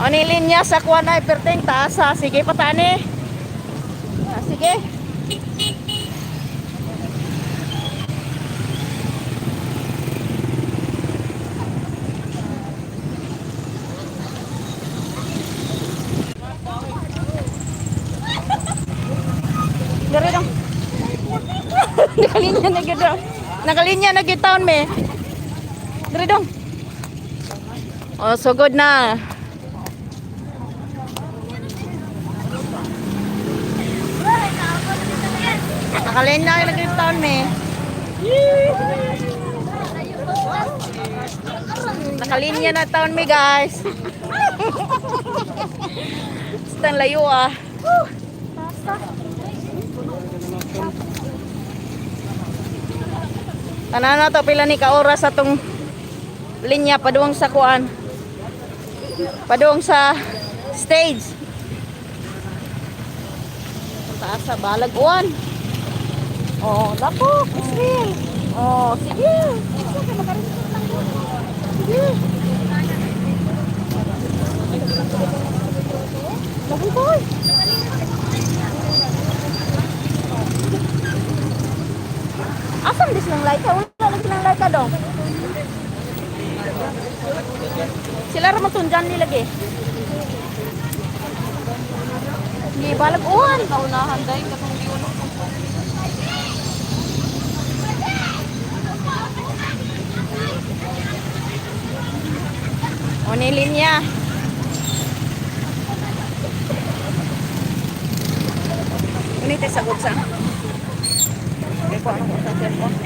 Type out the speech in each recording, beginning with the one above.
Ani linya sa kuan ay perteng taasa. Sige patani. Ah, sige. Dari dong. Nakalinya na gyud dong. Nakalinya na gyud taon me. Dari dong. Oh, sugod na. Nakalinya na gyud taon me. Nakalinya na taon me, guys. Basta ang layo ah. Tanan na to pila ni ka oras atong linya paduong sa kuan. Paduong sa stage. Ang taas sa balag uwan. Oh, dako, Israel. Oh, sige. Sige. Lagoy boy. Asam dis lang laika? Wala lagi lang laika dong. Sila ra matunjan ni lagi. Sige, balag uwan. Kaunahan dahil katong giunong. O ni linya. Ini tayo sagot sa. Okay ko ano ko sa cellphone.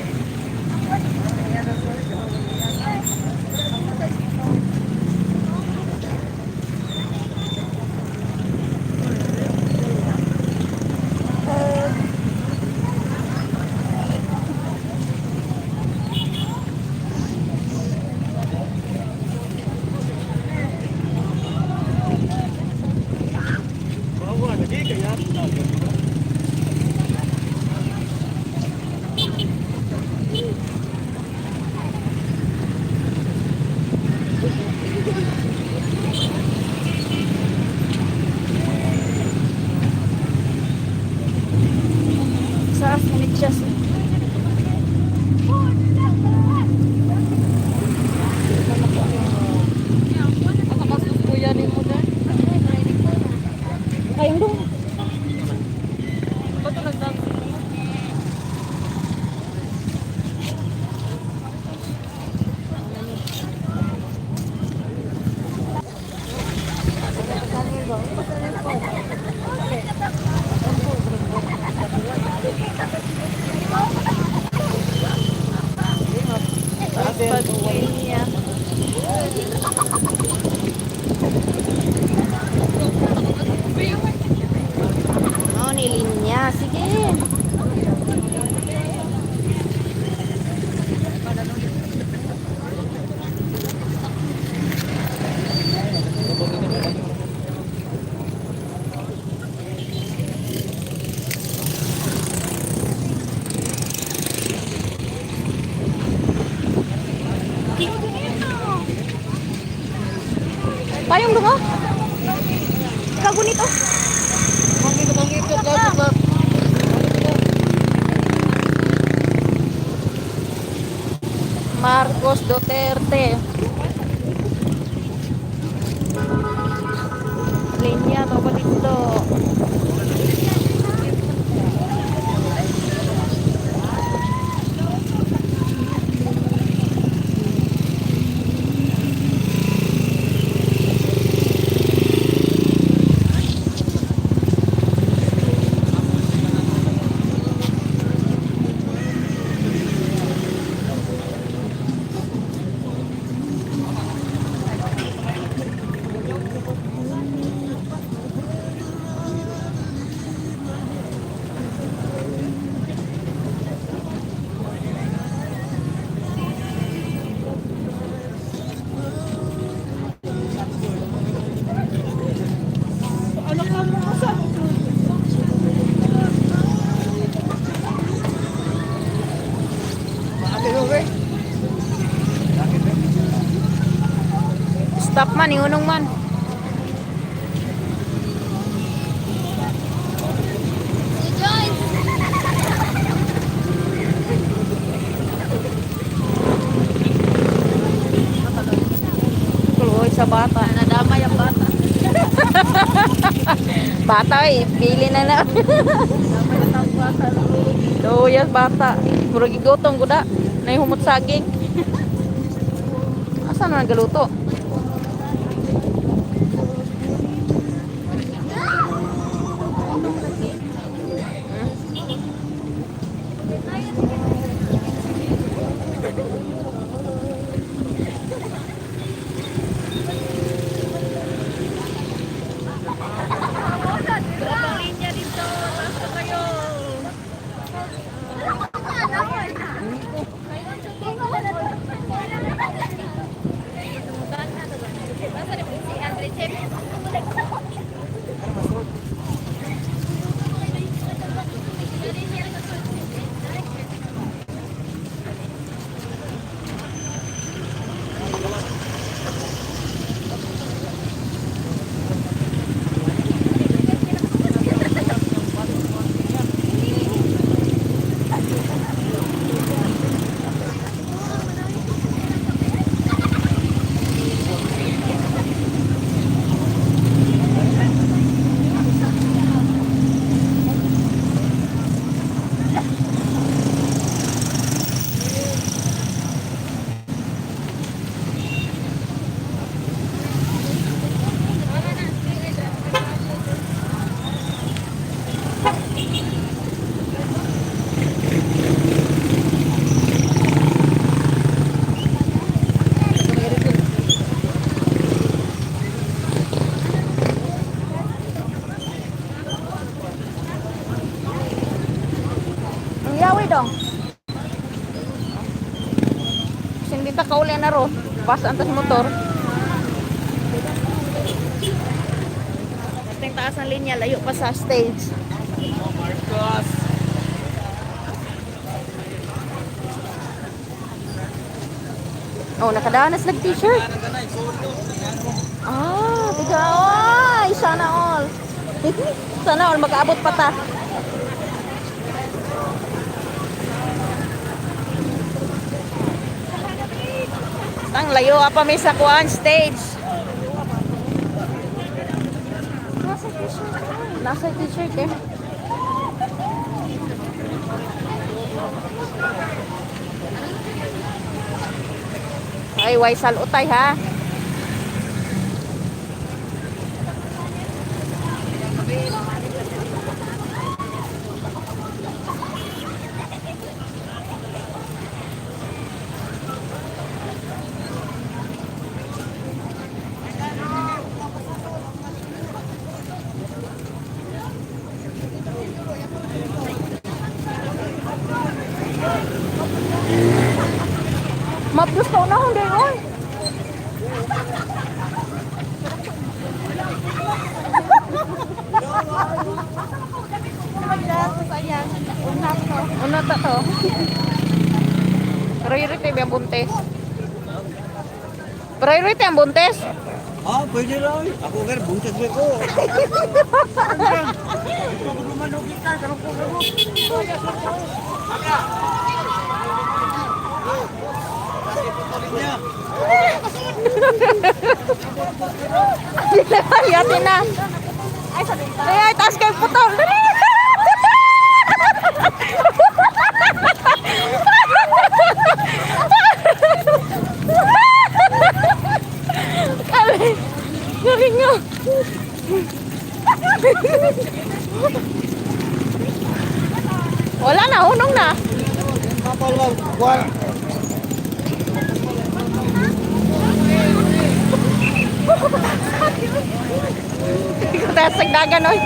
Sa minutes. Asa kastos kuya ni mo dahil? Kayong dong. Ba't ito nagdance? Pag-linya. Oh, ni linya. Sige. Payong dong oh. Kagunit oh. Marcos Duterte. Linya to pa dito. Stop man, iunong man. sa bata. Nadamay ang bata. Bata eh, pili na na. Nadamay ang bata. Doyas bata. Murag gigotong guda. Nay humot saging. Asa na nagaluto? Linya dito. Taas na kayo. Ang yawi dong. Hindi ta kauli na ro. Pas antas motor. Ating taas ng linya, layo pa sa stage. Marcos! Oh, nakadanas nag-t-shirt. Ah, tiga. Ay, sana all. Sana all makaabot pa ta. Tang layo pa mi sa kuan stage. Nasa t-shirt. Nasa t-shirt eh. Ay, way salutay ha. Mabdos ka na hindi oy. Una ta to. Priority ba ang buntis? Priority ang buntis? Ah, pwede lang. Ako nga, buntis ba ko? Yati na. Ay, ay, taas kayo putol. Dali. Kali. Galing nga. Wala na, hunong na. Ikaw tayo sa dagan, oy.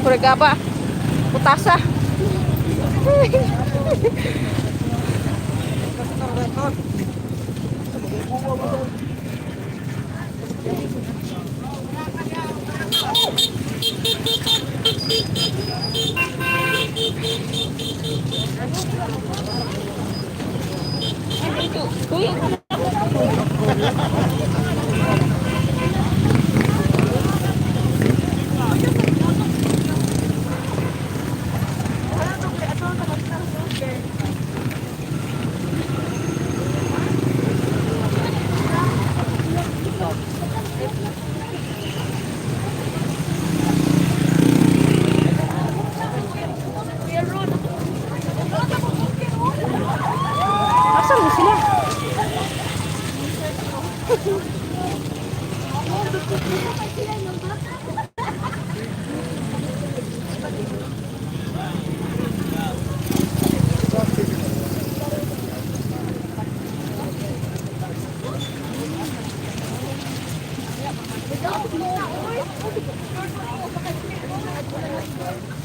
Puraga pa. Putasa. Uy.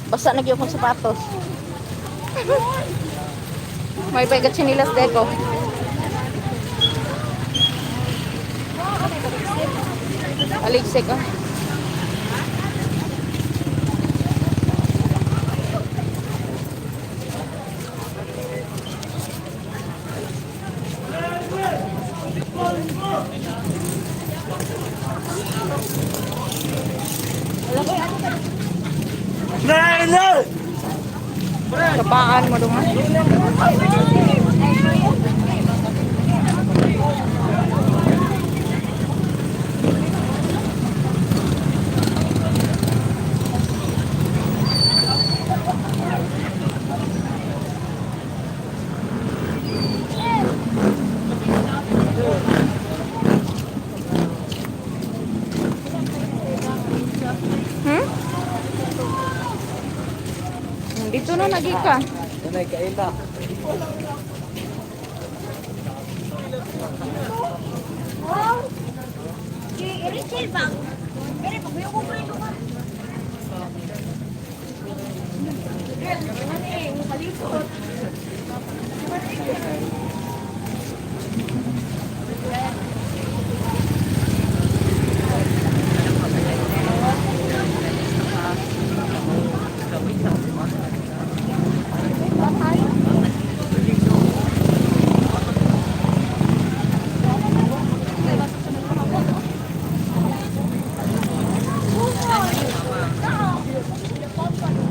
Basta na gyud akong sapatos. May pay tsinelas deko. Aligsik ah. Kapaan mo dong ah. Dito na nagi ka. Nanay, kaila. Rachel ba? Pero pag ko rin ko.